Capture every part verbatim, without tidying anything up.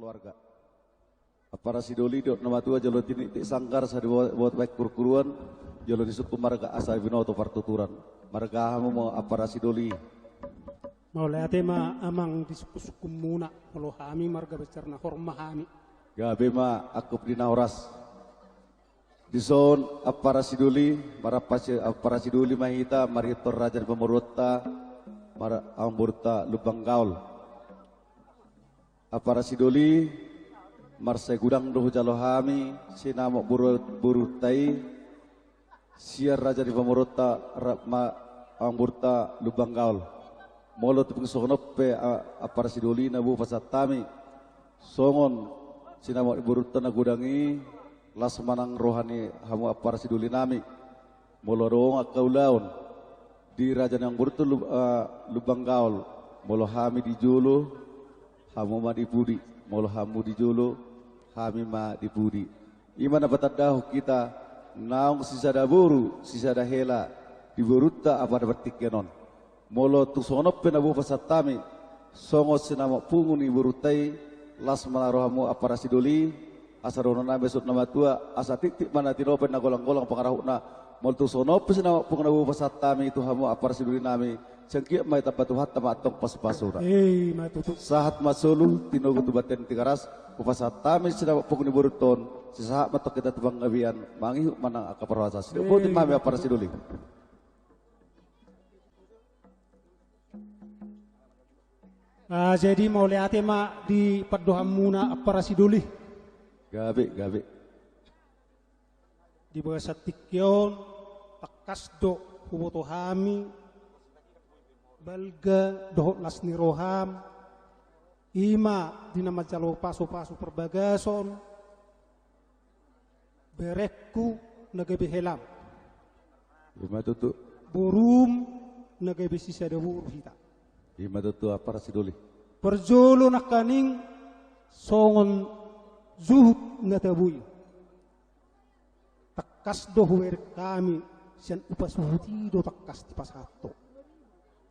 Marga Ampara Sidoli, didok na matua, jolo tinitip sanggar, sai diboto baen kurukuruan, jolo disungkun marga asa binoto partuturan. Marga hamu ma Ampara Sidoli. Mauliate ma amang di sungkunsungkunmuna, molo hami marga besarna Horma hami. Gabe ma angkup di na horas. Dison Ampara Sidoli, marampang Ampara Sidoli ma hita, marhite raja ni pamoruonta, mara amangborunta Lumban Gaol. Ampara Sidoli, marsai godang do hujalo hami sinamot boru, borunta i, sian raja ni pamoruonta, ra, ma, amangborunta Lumban Gaol. Molo tung songon on pe, a, Ampara Sidoli na boi hupasahat hami songon sinamot ni borunta na godang i, las ma nang roha ni hamu Ampara Sidoli nami. Molo adong angka ulaon di raja ni amangborunta Lum, a, Lumban Gaol, molo hami di jolo, hamu ma di pudi, molo hamu di jolo, hami ma di pudi. I ma na patandahon hita naung sisada boru, sisada hela di borunta Ampara Sidoli partingkian on. Molo tung songon on pe na boi hupasahat hami songon sinamot pungu ni borunta i, las ma nang rohamu Ampara Sidoli, asa dohonon nami songon na matua, asa tiktik ma na tinopa na golanggolang pangarahutna. Molo tung songon on pe sinamot pungu na boi hupasahat hami tu hamu Ampara Sidoli nami, sai anggiat ma ditambai Tuhanta ma antong pasupasuna. I ma tutu. Sahat ma solu, tinogu tu bontean Tigaras, hupasahat hami sinamot pungu ni borunta on, sai sahat ma antong hita tu panggabean, mangihut ma nang angka parhorasan. Sidok boti ma hami Ampara Sidoli. Ah, jadi mauliate ma di pandohanmuna Ampara Sidoli. Gabe, gabe. Di bagasan tingki on, tangkas do huboto hami balga dohot las ni roham, i ma di na manjalo pasupasu parbagason, berengku na gabe helam. I ma tutu. Borum na gabe sisada boru hita. I ma tutu Ampara Sidoli. Parjolo nangkaning songon juhut na tabo i. Tangkas do hubereng hami sian upa suhut i do tangkas dipasahat ho.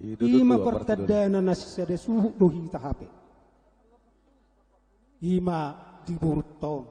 I tutu, i ma Ampara Sidoli. Partandana na sisada suhut do hita hape. I ma di borunta on.